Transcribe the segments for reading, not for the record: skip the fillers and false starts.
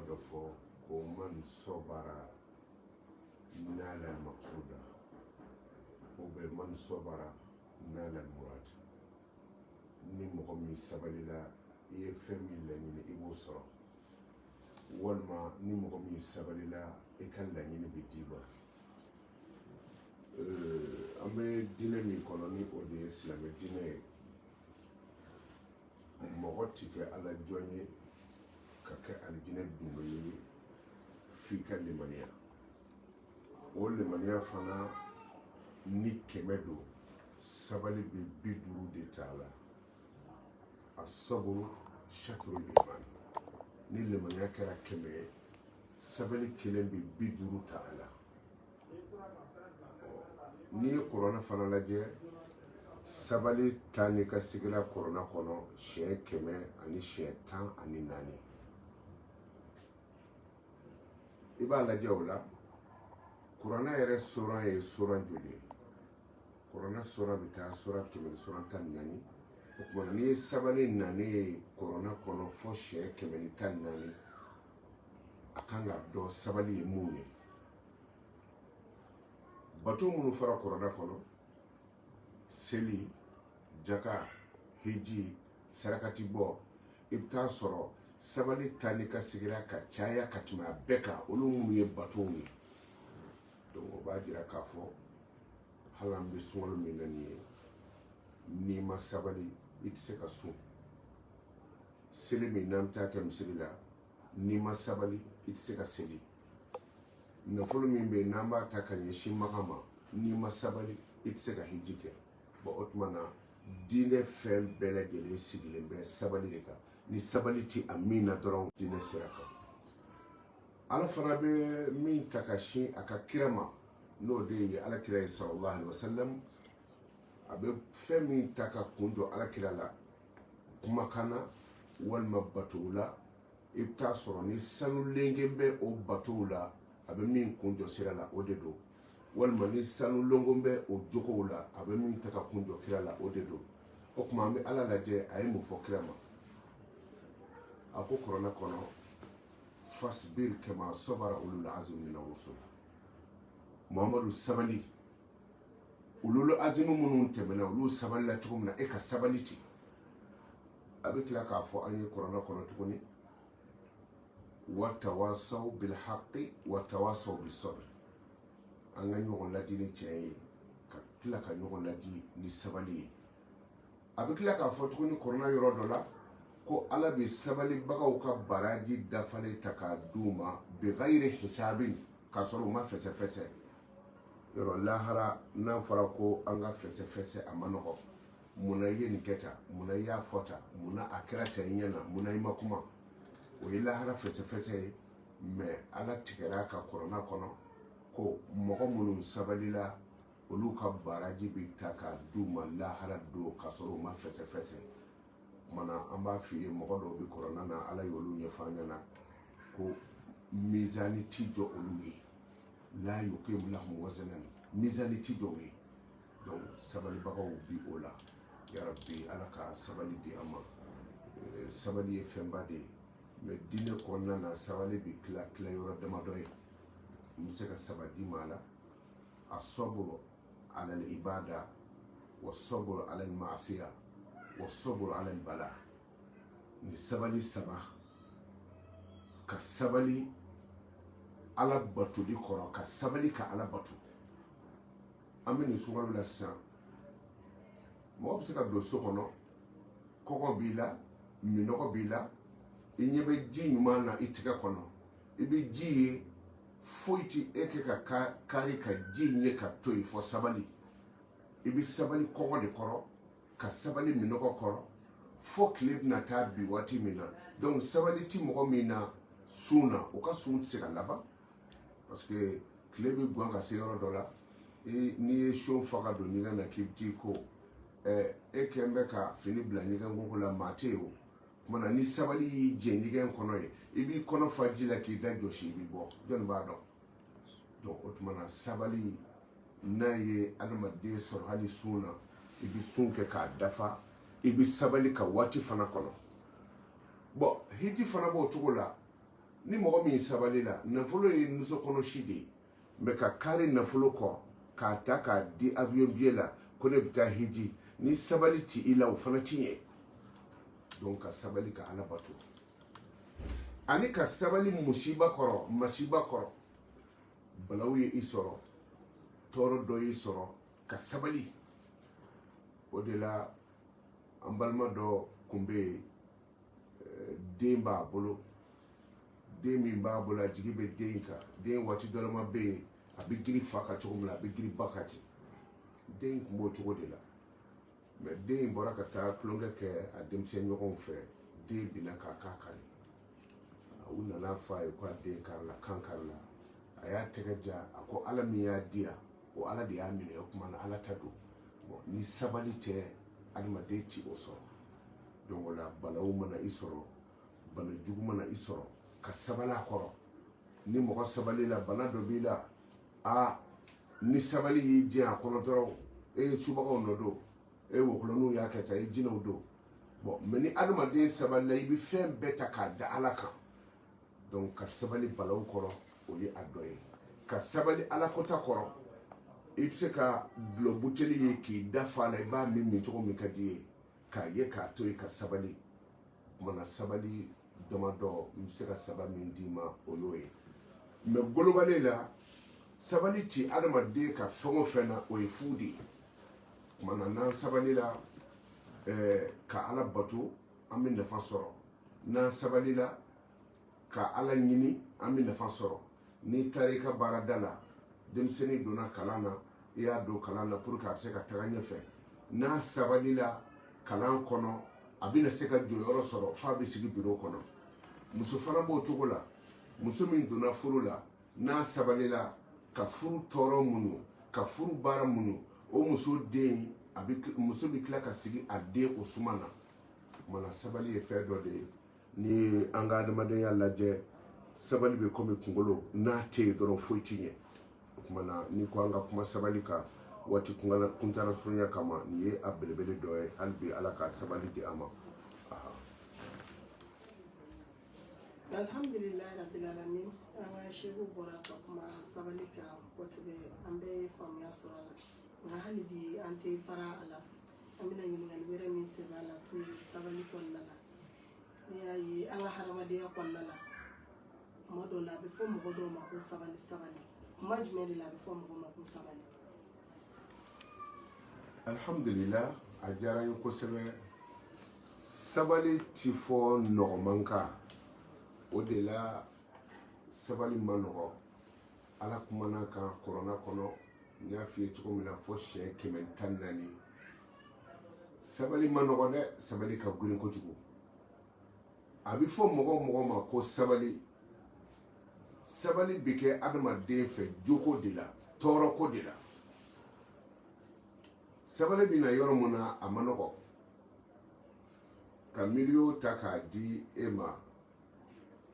dɔ fɔ ko man sɔbara nala maksuda ou bien man sɔbara nala murad. Ni mɔgɔ min sabalila, i ye fɛn min laɲini, i b'o sɔrɔ, walima ni mɔgɔ min sabalila, i ka laɲini bɛ d'i ma. An bɛ diinɛ min kɔnɔ, ni o de ye silamɛ diinɛ ye, mɔgɔ ti kɛ ala jɔn ye ka kɛ alijinɛ dundo ye f'i ka limaniya. O limaniya fana, ni 100 don, sabali bɛ 50 de ta a la. Asaburu shatrul iman. Ni limaniya kɛra 100 ye, sabali kelen bɛ 50 ta a la. N'i ye kuranɛ fana lajɛ, sabali taa ni ka seginna kuranɛ kɔnɔ siɲɛ 114. I b'a lajɛ o la, kuranɛ yɛrɛ soran ye soran joli ye? Kuranɛ soran bɛ taa soran kɛmɛ ni soran 14. O tuma na, n'i ye sabali nanen ye kuranɛ kɔnɔ fo siɲɛ 114, a kan ka dɔn sabali ye mun ye. Bato minnu fɔra kuranɛ kɔnɔ, seli, jaka, hiji, sarakati bɔ, i bɛ taa sɔrɔ sabali taa ni ka seginna ka caya ka tɛmɛ a bɛɛ kan, olu minnu ye batow ye. Donc o b'a jira k'a fɔ hali an bɛ sunkalo min na nin ye, n'i ma sabali, i tɛ se ka sun. Seli min n'an bɛ taa kɛ misiri la, n'i ma sabali, i tɛ se ka seli. Nafolo min bɛ yen n'an b'a ta ka ɲɛsin Makan ma, n'i ma sabali, i tɛ se ka hiji kɛ. Bon, o tuma na, diinɛ fɛn bɛɛ lajɛlen sigilen bɛ sabali de kan. Ni sabali ti a min na dɔrɔn, diinɛ sira kan. Ala fana bɛ min ta ka sin a ka kira ma, n'o de ye ala kira ye sallallahu alaihi wasallam, a bɛ fɛn min ta ka kun jɔ ala kira la kumakan na walima batow la, i bɛ taa sɔrɔ ni sanu lengen bɛ o batow la, a bɛ min kun jɔ sira la, o de don, walima ni sanu longon bɛ o jogow la, a bɛ min ta ka kun jɔ kira la, o de don. O tuma, an bɛ ala lajɛ, a ye mun fɔ kira ma? A ko kuranɛ kɔnɔ: fasbir kama sabara ulul azmi mina rusul. Muhamadu, sabali. Ulul azmi minnu tɛmɛna, olu sabalila cogo min na, e ka sabali ten. A bɛ tila k'a fɔ an ye kuranɛ kɔnɔ tuguni: wa tawasaw bil haqqi wa tawasaw bis sabr. An ka ɲɔgɔn ladi ni tiɲɛ ye, ka tila ka ɲɔgɔn ladi ni sabali ye. A bɛ tila k'a fɔ tuguni kuranɛ yɔrɔ dɔ la ko ala bɛ sabalibagaw ka baraji dafalen ta k'a d'u ma bighayri hisabin, k'a sɔrɔ u ma fɛsɛfɛsɛ. Yɔrɔ lahara, n'a fɔra ko an ka fɛsɛfɛsɛ, a ma nɔgɔ. Munna i ye nin kɛ tan? Munna i y'a fɔ tan? Munna a kɛra tan i ɲɛ na? Munna i ma kuma? O ye lahara fɛsɛfɛsɛ ye. Mais ala tigɛra a ka kuranɛ kɔnɔ ko mɔgɔ minnu sabalila, olu ka baraji bɛ ta k'a d'u ma lahara don, k'a sɔrɔ u ma fɛsɛfɛsɛ. Kumana, an b'a f'i ye, mɔgɔ dɔw bɛ kuranɛ na, ala y'olu ɲɛfɔ an ɲɛna ko mizani ti jɔ olu ye, la yuqimu lahum wazanan, mizani ti jɔ u ye. Donc sabalibagaw bi o la. Yarabi, ala ka sabali di an ma. Sabali ye fɛnba de ye. Mais diinɛ kɔnɔna na, sabali bɛ tila tila yɔrɔ damadɔ ye. N bɛ se ka saba di ma a la: asaburu ala ibada, wa saburu ala maasiya, wa saburu ala bala. Ni sabali saba: ka sabali ala batoli kɔrɔ, ka sabali ka ala bato. An bɛ nin sunkalo la sisan, mɔgɔ bɛ se ka don so kɔnɔ, kɔngɔ b'i la, minɔgɔ b'i la, i ɲɛ bɛ ji ɲuman na i tɛgɛ kɔnɔ, i bɛ ji ye, foyi ti e kɛ ka kari ka ji ye ka to yen fɔ sabali. I bɛ sabali kɔngɔ de kɔrɔ, ka sabali minɔgɔ kɔrɔ, fo tile bɛna taa bi waati min na. Donc sabali ti mɔgɔ min na sun na, o ka sun tɛ se ka laban, parce que tile bɛ gan ka se yɔrɔ dɔ la, n'i ye son fa ka don ɲɛgɛn na k'i bɛ t'i ko, e kɛn bɛ ka fini bila ɲɛgɛn koko la, maa tɛ yen. O tuma na, ni sabali y'i jɛ ɲɛgɛn kɔnɔ ye, i b'i kɔnɔ fa ji la k'i da jɔsi, i b'i bɔ, jɔnni b'a dɔn? Donc o tuma na, sabali n'a ye adamaden sɔrɔ hali sun na, i bɛ sun kɛ k'a dafa, i bɛ sabali ka waati fana kɔnɔ. Bon, hiji fana b'o cogo la. Ni mɔgɔ min sabalila, nafolo ye nusokɔnɔsi de ye, mais ka kari nafolo kɔ k'a ta k'a di avion billet la ko ne bɛ taa hiji, ni sabali ti i la, o fana ti ɲɛ. Donc ka sabali ka Ala bato ani ka sabali musiba kɔrɔ, masiba kɔrɔ, balawu ye i sɔrɔ, tɔɔrɔ dɔ y'i sɔrɔ, ka sabali. O de la an balima dɔ kun bɛ yen, den b'a bolo, den min b'a bolo, a jigi bɛ den kan. Den waati dɔlama bɛ yen, a bɛ giri fa kan cogo min na, a bɛ giri ba kan ten. Den kun b'o cogo de la, mais den in bɔra ka taa tulonkɛ kɛ a denmisɛn ɲɔgɔnw fɛ, den binna k'a kan kari. U nana fɔ a ye ko a den karila, kan karila. A y'a tɛgɛ ja, a ko Ala min y'a di yan, o Ala de y'a minɛ, o tuma na Ala ta don. Bon, ni sabali tɛ, adamaden ti o sɔrɔ. Donc o la, balawu mana i sɔrɔ, bana jugu mana i sɔrɔ, ka sabali a kɔrɔ. Ni mɔgɔ sabali la, bana dɔ b'i la, aa, ni sabali y'i jɛ a kɔnɔ dɔrɔn, e ye subagaw nɔ don, e wɔkulɔninw y'a kɛ tan, e jinɛw don. Bon, mais ni adamaden sabalila, i bɛ fɛn bɛɛ ta k'a da Ala kan. Donc ka sabali balawu kɔrɔ, o ye a dɔ ye. Ka sabali alakota kɔrɔ, i bɛ se ka dulɔ buteli ye k'i da fa a la, i b'a min cogo min ka di i ye, k'a ye k'a to yen, ka sabali. Kumana sabali damadɔ, n bɛ se ka saba min d'i ma, o y'o ye. Mais golobalen la, sabali ti adamaden ka fɛn o fɛn na, o ye fu de ye. Kumana n'an sabalila ka Ala bato, an bɛ nafa sɔrɔ. N'an sabalila ka Ala ɲini, an bɛ nafa sɔrɔ. N'i taara i ka baarada la, denmisɛnnin donna kalan na, i y'a don kalan na pour que a bɛ se ka taga ɲɛfɛ, n'a sabalila kalan kɔnɔ, a bɛna se ka jɔyɔrɔ sɔrɔ f'a bɛ sigi biro kɔnɔ. Muso fana b'o cogo la. Muso min donna furu la, n'a sabalila ka furu tɔɔrɔ muɲu, ka furu baara muɲu, o muso den a bɛ muso bɛ tila ka sigi a den o suma na. Kumana sabali ye fɛn dɔ de ye. Ni an ka adamadenya lajɛ, sabali bɛ komi kunkolo, n'a tɛ yen dɔrɔn, foyi ti ɲɛ. O tuma na, n'i ko an ka kuma sabali kan, waati kuntala surunya kama, nin ye a belebele dɔ ye. Hali bi, Ala ka sabali di an ma. Alhamdulilayi rabbil alamin. An ka seku bɔra ka kuma sabali kan kosɛbɛ, an bɛɛ ye faamuya sɔrɔ a la. Nka hali bi an tɛ fara a la, an bɛna ɲininkali wɛrɛ min sɛbɛn a la, toujours sabali kɔnɔna la. N'i y'a ye an ka hadamadenya kɔnɔna la, kuma dɔw la a bɛ fɔ mɔgɔ dɔw ma ko sabali sabali. Kuma jumɛn de la a bɛ fɔ mɔgɔ ma ko sabali? Alhamdulillah, a diyara n ye kosɛbɛ. Sabali ti fɔ nɔgɔman kan, o de la sabali ma nɔgɔ. Ala kumana kan kurana kɔnɔ, n y'a f'i ye cogo min na, fo siɲɛ 114. Sabali ma nɔgɔ dɛ, sabali ka girin kojugu. A bɛ fɔ mɔgɔ o mɔgɔ ma ko sabali, sabali bɛ kɛ adamaden fɛ joko de la, tɔɔrɔko de la. Sabali bɛ na yɔrɔ mun na, a ma nɔgɔ. Ka miliyo ta k'a di e ma,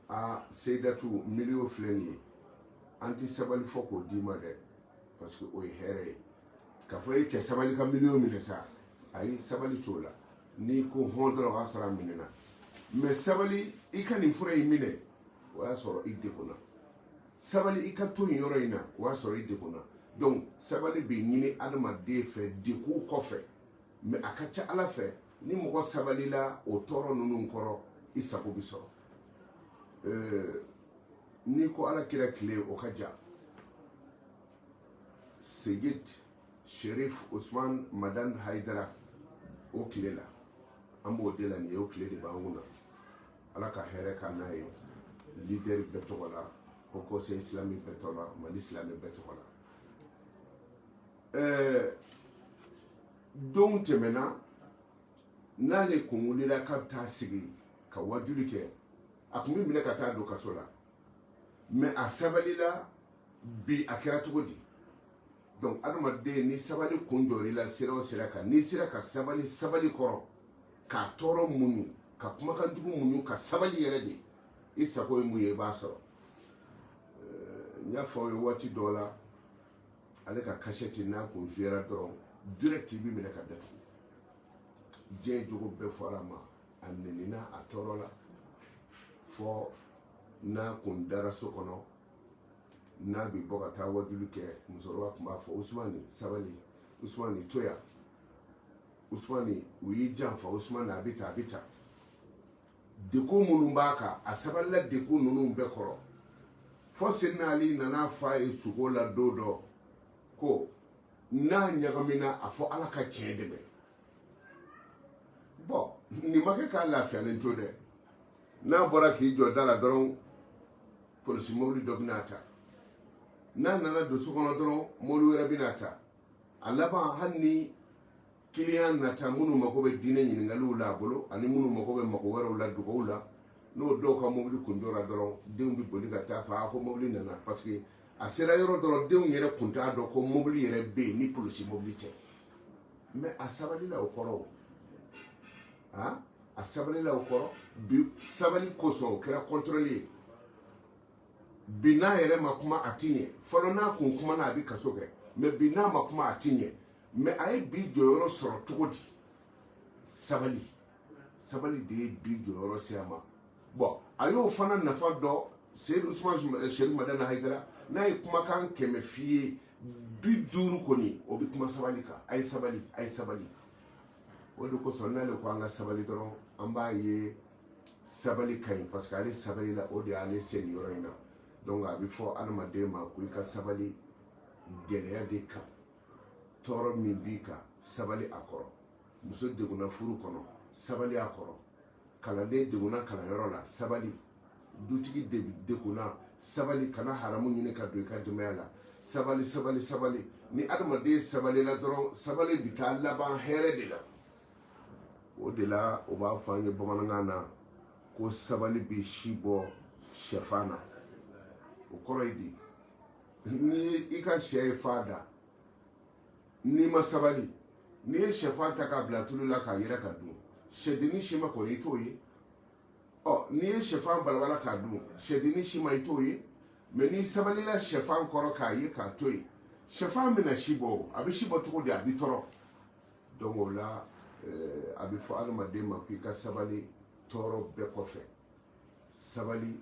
a Seyidatu, miliyo filɛ nin ye, an tɛ sabali fɔ k'o d'i ma dɛ, parce que o ye hɛrɛ ye. K'a fɔ e cɛ sabali ka miliyo minɛ sa, ayi, sabali t'o la. N'i ko hɔn dɔrɔn, o y'a sɔrɔ a minɛna. Mais sabali, i ka nin fura in minɛ, o y'a sɔrɔ i degunna. Sabali, i ka to nin yɔrɔ in na, o y'a sɔrɔ i degunna. Donc sabali bɛ ɲini adamaden fɛ degun kɔfɛ, mais a ka ca Ala fɛ, ni mɔgɔ sabalila o tɔɔrɔ ninnu kɔrɔ, i sago bɛ sɔrɔ. N'i ko Ala kira tile, o ka jan. Seyid Sherif Usman Madan Haidara, o tile la, an b'o de la nin ye, o tile de b'an kunna. Ala ka hɛrɛ k'an n'a ye, leader bɛɛ tɔgɔ la, Haut Conseil islamique bɛɛ tɔgɔ la, Mali silamɛ bɛɛ tɔgɔ la. Don tɛmɛna, n'ale kun wulila k'a bɛ taa sigi ka wajuli kɛ, a kun bɛ minɛ ka taa don kaso la. Mais a sabalila. Bi a kɛra cogo di? Donc adamaden, ni sabali kun jɔr'i la sira o sira kan, n'i sera ka sabali sabali kɔrɔ, k'a tɔɔrɔ muɲu, ka kumakan jugu muɲu, ka sabali yɛrɛ de, i sago ye mun ye, i b'a sɔrɔ. N y'a fɔ aw ye waati dɔ la, ale ka kasɛti n'a kun jouera dɔrɔn, direct i bɛ minɛ ka datugu. Diɲɛ jogo bɛɛ fɔra a ma, a nɛnina, a tɔɔrɔ la fɔ. N'a kun dara so kɔnɔ, n'a bɛ bɔ ka taa wajuli kɛ, musokɔrɔba tun b'a fɔ: Usumani, sabali. Usumani, to yan. Usumani, u y'i janfa. Usumani, a bɛ tan, a bɛ tan. Degun minnu b'a kan, a sabalila degun ninnu bɛɛ kɔrɔ, fo Seydina Ali nana fɔ a ye sugo la don dɔ ko n'a ɲagamina, a fɔ Ala ka tiɲɛ dɛmɛ. Bɔn, nin ma kɛ k'a lafiyalen to dɛ. N'a bɔra k'i jɔ da la dɔrɔn, polisi mobili dɔ bɛna ta. N'a nana don so kɔnɔ dɔrɔn, mobili wɛrɛ bɛna ta. A laban, hali ni kiliyan nata, minnu mako bɛ diinɛ ɲininkaliw la a bolo, ani minnu mako bɛ mako wɛrɛw la, dugawu la, n'o dɔw ka mobili kun jɔra dɔrɔn, denw bɛ boli ka taa fɔ a ko mobili nana, parce que a sera yɔrɔ dɔrɔn, denw yɛrɛ kun t'a dɔn ko mobili yɛrɛ bɛ yen ni polisi mobili tɛ. Mais a sabalila o kɔrɔ, a sabalila o kɔrɔ. Bi, sabali kosɔn, o kɛra contrôle ye. Bi, n'a yɛrɛ ma kuma, a ti ɲɛ. Fɔlɔ, n'a kun kumana, a bɛ kaso kɛ. Mais bi, n'a ma kuma, a ti ɲɛ. Mais a ye bi jɔyɔrɔ sɔrɔ cogo di? Sabali. Sabali de ye bi jɔyɔrɔ se a ma. Bɔn, a y'o fana nafa dɔn. Seyidu Usman Sherif Madani Hayidara, n'a ye kumakan 100 f'i ye, 50 kɔni, o bɛ kuma sabali kan. A ye sabali, a ye sabali. O de kosɔn, n'ale ko an ka sabali dɔrɔn, an b'a ye sabali ka ɲi, parce que ale sabali la, o de y'ale se nin yɔrɔ in na. Donc a bɛ fɔ adamaden ma ko i ka sabali gɛlɛya de kan. Tɔɔrɔ min b'i kan, sabali a kɔrɔ. Muso degunna furu kɔnɔ, sabali a kɔrɔ. Kalanden degunna kalanyɔrɔ la, sabali. Dutigi degunna, sabali. Kana haramu ɲini ka don i ka denbaya la. Sabali, sabali, sabali. Ni adamaden sabalila dɔrɔn, sabali bɛ taa laban hɛrɛ de la. O de la, o b'a fɔ an ye bamanankan na ko sabali bɛ si bɔ sɛfan na. O kɔrɔ ye di? Ni i ka sɛ ye fa da, n'i ma sabali, n'i ye sɛfan ta k'a bila tulu la k'a yɛrɛ ka dun, sɛdennin si ma kɔni, i t'o ye. Ɔ, n'i ye sɛfan balabala k'a dun, sɛdennin si ma, i t'o ye. Mais n'i sabalila sɛfan kɔrɔ k'a ye k'a to yen, sɛfan bɛna si bɔ. A bɛ si bɔ cogo di? A bɛ tɔrɔ. Donc o la, a bɛ fɔ adamaden ma k'i ka sabali tɔɔrɔ bɛɛ kɔfɛ. Sabali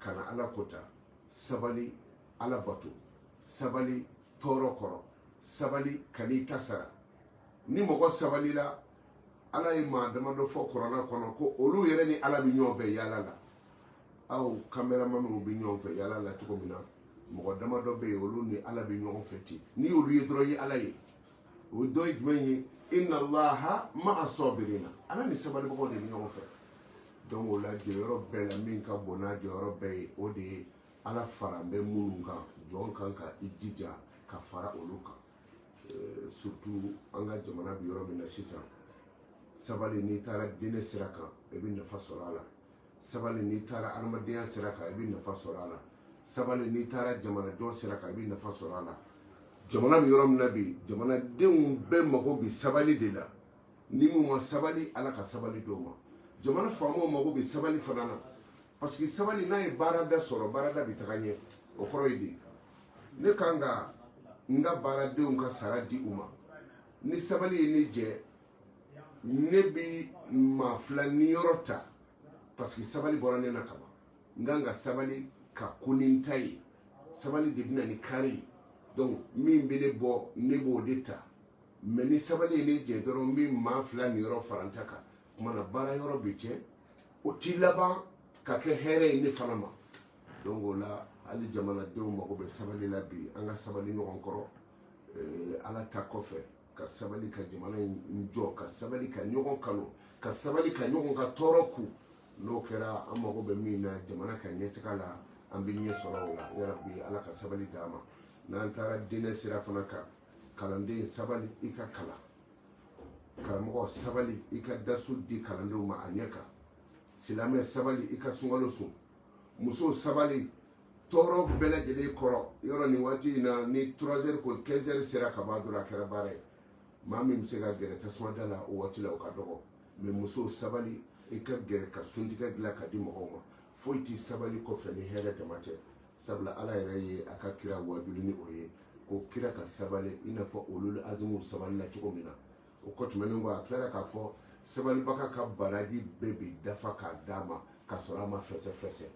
kana Ala kota, sabali Ala bato, sabali tɔɔrɔ kɔrɔ, sabali kan'i ta sara. Ni mɔgɔ sabalila, Ala ye maa damadɔ fɔ kuranɛ kɔnɔ ko olu yɛrɛ ni Ala bɛ ɲɔgɔn fɛ yaala la. Aw kameramaniw bɛ ɲɔgɔn fɛ yaala la cogo min na, mɔgɔ damadɔ bɛ yen, olu ni Ala bɛ ɲɔgɔn fɛ ten. N'i y'olu ye dɔrɔn, i ye Ala ye. O dɔ ye jumɛn ye? Inna Allaha ma'a sabirina. Ala ni sabalibagaw de bɛ ɲɔgɔn fɛ. Donc o la, jɔyɔrɔ bɛɛ la, min ka bon n'a jɔyɔrɔ bɛɛ ye, o de ye Ala fara bɛ minnu kan. Jɔn kan ka i jija ka fara olu kan, surtout an ka jamana bɛ yɔrɔ min na sisan. Sabali, n'i taara diinɛ sira kan, i bɛ nafa sɔrɔ a la. Sabali, n'i taara adamadenya sira kan, i bɛ nafa sɔrɔ a la. Sabali, n'i taara jamanajɔ sira kan, i bɛ nafa sɔrɔ a la. Jamana bɛ yɔrɔ min na bi, jamanadenw bɛɛ mago bɛ sabali de la. Ni mun ma sabali, Ala ka sabali d'o ma. Jamana faamaw mago bɛ sabali fana na, parce que sabali, n'a ye baarada sɔrɔ, baarada bɛ taga ɲɛ. O kɔrɔ ye di? Ne kan ka n ka baaradenw ka sara di u ma. Ni sabali ye ne jɛ, ne bi maa fila niyɔrɔ ta, parce que sabali bɔra ne na kaban. N kan ka sabali ka ko ni n ta ye. Sabali de bɛ na ni kari ye. Donc min bɛ ne bɔ, ne b'o de ta. Mais ni sabali ye ne jɛ dɔrɔn, n bɛ maa fila niyɔrɔ fara n ta kan. Tuma na, baara yɔrɔ bɛ tiɲɛ, o ti laban ka kɛ hɛrɛ ye ne fana ma. Donc o la, hali jamanadenw mago bɛ sabali la bi. An ka sabali ɲɔgɔn kɔrɔ, Ala ta kɔfɛ, ka sabali ka jamana in jɔ, ka sabali ka ɲɔgɔn kanu, ka sabali ka ɲɔgɔn ka tɔɔrɔ ku. N'o kɛra, an mago bɛ min na jamana ka ɲɛtaga la, an bɛ ɲɛ sɔrɔ o la. Yarabi, Ala ka sabali d'an ma. N'an taara diinɛ sira fana kan, kalanden, sabali i ka kalan. Karamɔgɔ, sabali i ka darisu di kalandenw ma a ɲɛ kan. Silamɛ, sabali i ka sunkalo sun. Muso, sabali tɔɔrɔ bɛɛ lajɛlen kɔrɔ. Yɔrɔ nin waati in na, ni 3 heures ko 15 heures sera ka ban dɔrɔn, a kɛra baara ye. Maa min bɛ se ka gɛrɛ tasuma da la o waati la, o ka dɔgɔ. Mais muso, sabali i ka gɛrɛ ka suntigɛ dilan ka di mɔgɔw ma. Foyi tɛ sabali kɔfɛ ni hɛrɛ dama tɛ, sabula Ala yɛrɛ ye a ka kira wajuli ni o ye, ko kira ka sabali i n'a fɔ ulul azimuw sabali la cogo min na. O kɔ tɛmɛnen kɔ, a tilara k'a fɔ sabalibaga ka baraji bɛɛ bɛ dafa k'a d'a ma, k'a sɔrɔ a ma fɛsɛfɛsɛ.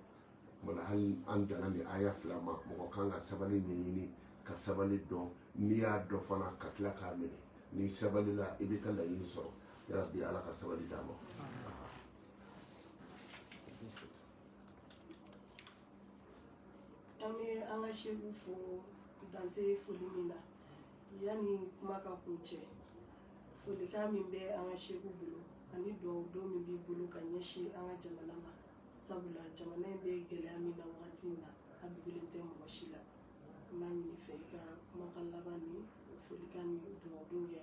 Kumana hali an danna nin aya fila ma, mɔgɔ kan ka sabali ɲɛɲini, ka sabali dɔn. N'i y'a dɔn fana, ka tila k'a minɛ. N'i sabalila, i b'i ka laɲini sɔrɔ. Yarabi, Ala ka sabali d'a ma. An bɛ an ka seku fo dan tɛ foli min na. Yanni kuma ka kuncɛ, folikan min bɛ an ka seku bolo ani dugawu don min b'i bolo ka ɲɛsin an ka jamana ma, sabula jamana in bɛ gɛlɛya min na wagati in na, a dogolen tɛ mɔgɔ si la. N b'a ɲini fɛ i ka kumakan laban ni folikan ni dugawu don kɛ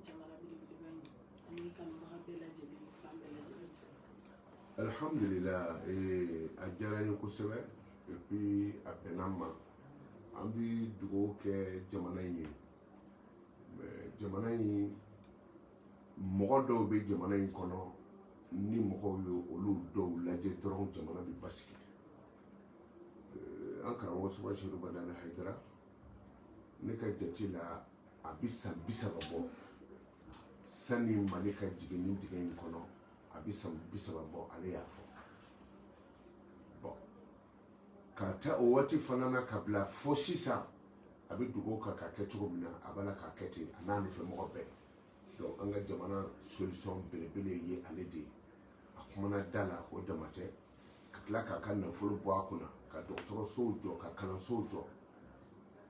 jamana belebeleba in ani kanubaga bɛɛ lajɛlen, fan bɛɛ lajɛlen fɛ. Alhamdulillah, a diyara n ye kosɛbɛ, et puis a bɛnna n ma. An bɛ dugawu kɛ jamana in ye. Jamana in, mɔgɔ dɔw bɛ jamana in kɔnɔ, ni mɔgɔw ye olu dɔw lajɛ dɔrɔn, jamana bɛ basigi. An karamɔgɔ Soma Sedu Madani Hayidara, ne ka jate la, a bɛ san 30 bɔ sani Mali ka jigin nin dingɛ in kɔnɔ. A bɛ san 30 bɔ, ale y'a fɔ. Bon, k'a ta o waati fana na ka bila fo sisan, a bɛ dugawu kan k'a kɛ cogo min na, a b'a la k'a kɛ ten, a n'a nɔfɛ mɔgɔ bɛɛ. Donc an ka jamana solution belebele ye ale de ye. A kumana da la, o dama tɛ, ka tila k'a ka nafolo bɔ a kunna ka dɔgɔtɔrɔsow jɔ, ka kalansow jɔ.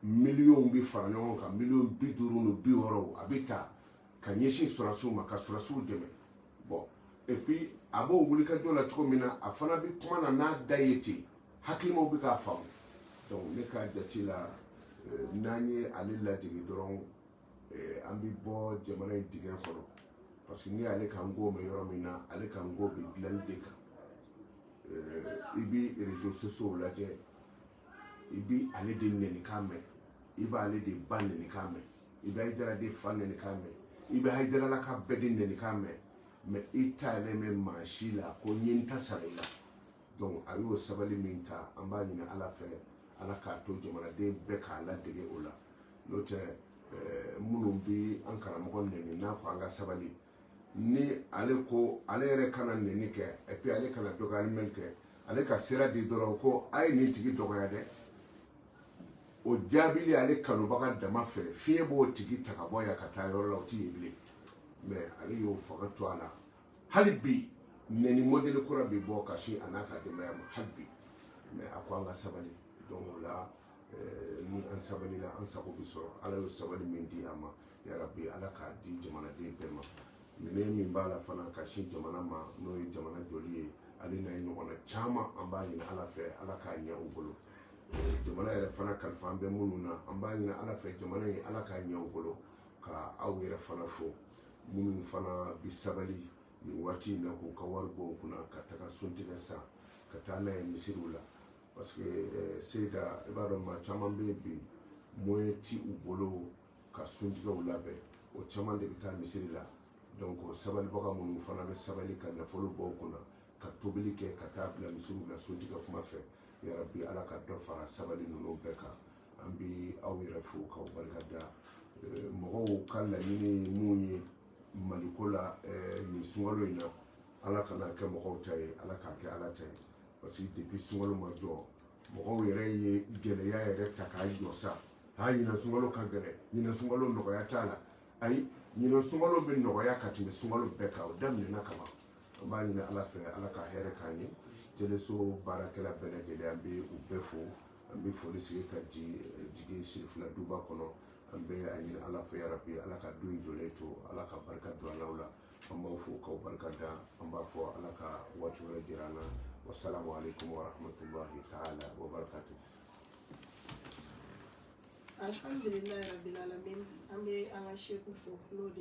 Miliyɔnw bɛ fara ɲɔgɔn kan, miliyɔn 50 ni 60, a bɛ ta ka ɲɛsin sɔrɔdasiw ma, ka sɔrɔdasiw dɛmɛ. Bon, et puis a b'o wulikajɔ la cogo min na, a fana bɛ kuma na n'a da ye ten, hakilimaw bɛ k'a faamu. Donc ne ka jate la, n'an ye ale ladege dɔrɔn, an bɛ bɔ jamana in dingɛ kɔnɔ, parce que n'i y'ale ka n ko mɛn yɔrɔ min na, ale ka n ko bɛ dilanni de kan. I bɛ réseaux sociaux lajɛ, i bɛ ale de nɛnikan mɛn, i b'ale de ba nɛnikan mɛn, i bɛ Hayidara de fa nɛnikan mɛn, i bɛ Hayidaralaka bɛɛ de nɛnikan mɛn, mais i t'ale mɛn maa si la ko n ye n ta sara i la. Donc a y'o sabali min ta, an b'a ɲini Ala fɛ, Ala k'a to jamanaden bɛɛ k'a ladege o la. N'o tɛ, minnu bɛ an karamɔgɔ nɛni n'a ko an ka sabali, ni ale ko ale yɛrɛ kana nɛni kɛ, et puis ale kana dɔgɔyali kɛ, ale ka sira di dɔrɔn ko a ye nin tigi dɔgɔya dɛ, o jaabili ale kanubaga dama fɛ, fiɲɛ b'o tigi ta ka bɔ yan ka taa yɔrɔ la, o ti yen bilen. Mais ale y'o fanga to a la. Hali bi nɛni modèle kura bɛ bɔ ka sin a n'a ka denbaya ma hali bi, mais a ko an ka sabali. Donc o la, ni an sabalila, an sago bɛ sɔrɔ. Ala y'o sabali min di a ma, yarabi, Ala k'a di jamanaden bɛɛ ma. Minɛn min b'a la fana ka sin jamana ma, n'o ye jamana jɔli ye, ale n'a ye ɲɔgɔnna caman, an b'a ɲini Ala fɛ, Ala k'a ɲɛ u bolo. Jamana yɛrɛ fana kalifa an bɛ minnu na, an b'a ɲini Ala fɛ, jamana in, Ala k'a ɲɛ u bolo. Ka aw yɛrɛ fana fo, minnu fana bi sabali nin waati in na k'u ka wari bɔ u kunna ka taga suntigɛ san ka taa n'a ye misiriw la, parce que seyida, i b'a dɔn, maa caman bɛ yen bi, moyen ti u bolo ka suntigɛw labɛn, o caman de bɛ taa misiri la. Donc sabalibaga minnu fana bɛ sabali ka nafolo bɔ u kunna ka tobili kɛ ka taa bila misiriw la suntigɛ kuma fɛ, yarabi, Ala ka dɔ fara sabali ninnu bɛɛ kan. An bɛ aw yɛrɛ fo k'aw barika da. Mɔgɔw ka laɲini ye mun ye Maliko la nin sunkalo in na, Ala kana kɛ mɔgɔw ta ye, Ala k'a kɛ Ala ta ye, parce que depuis sunkalo ma jɔ, mɔgɔw yɛrɛ ye gɛlɛya yɛrɛ ta k'a jɔ sa. Ha, ɲinan sunkalo ka gɛlɛn, ɲinan sunkalo nɔgɔya t'a la. Ayi, ɲinan sunkalo bɛ nɔgɔya ka tɛmɛ sunkalo bɛɛ kan, o daminɛna kaban. An b'a ɲini Ala fɛ, Ala ka hɛrɛ k'an ye. Teleso baarakɛla bɛɛ lajɛlen, an bɛ u bɛɛ fo. An bɛ foli sigi ka jigin Sirifila duba kɔnɔ. An bɛ a ɲini Ala fɛ, yarabi, Ala ka du in jɔlen to, Ala ka barika don an la. An b'aw fo k'aw barika da. An b'a fɔ Ala ka waati wɛrɛ jira an na. Wasalamu alaikum warahmatullahi taala wabarakatuh. Alhamdulilayi rabbil alamin. An bɛ an ka seku fo n'o de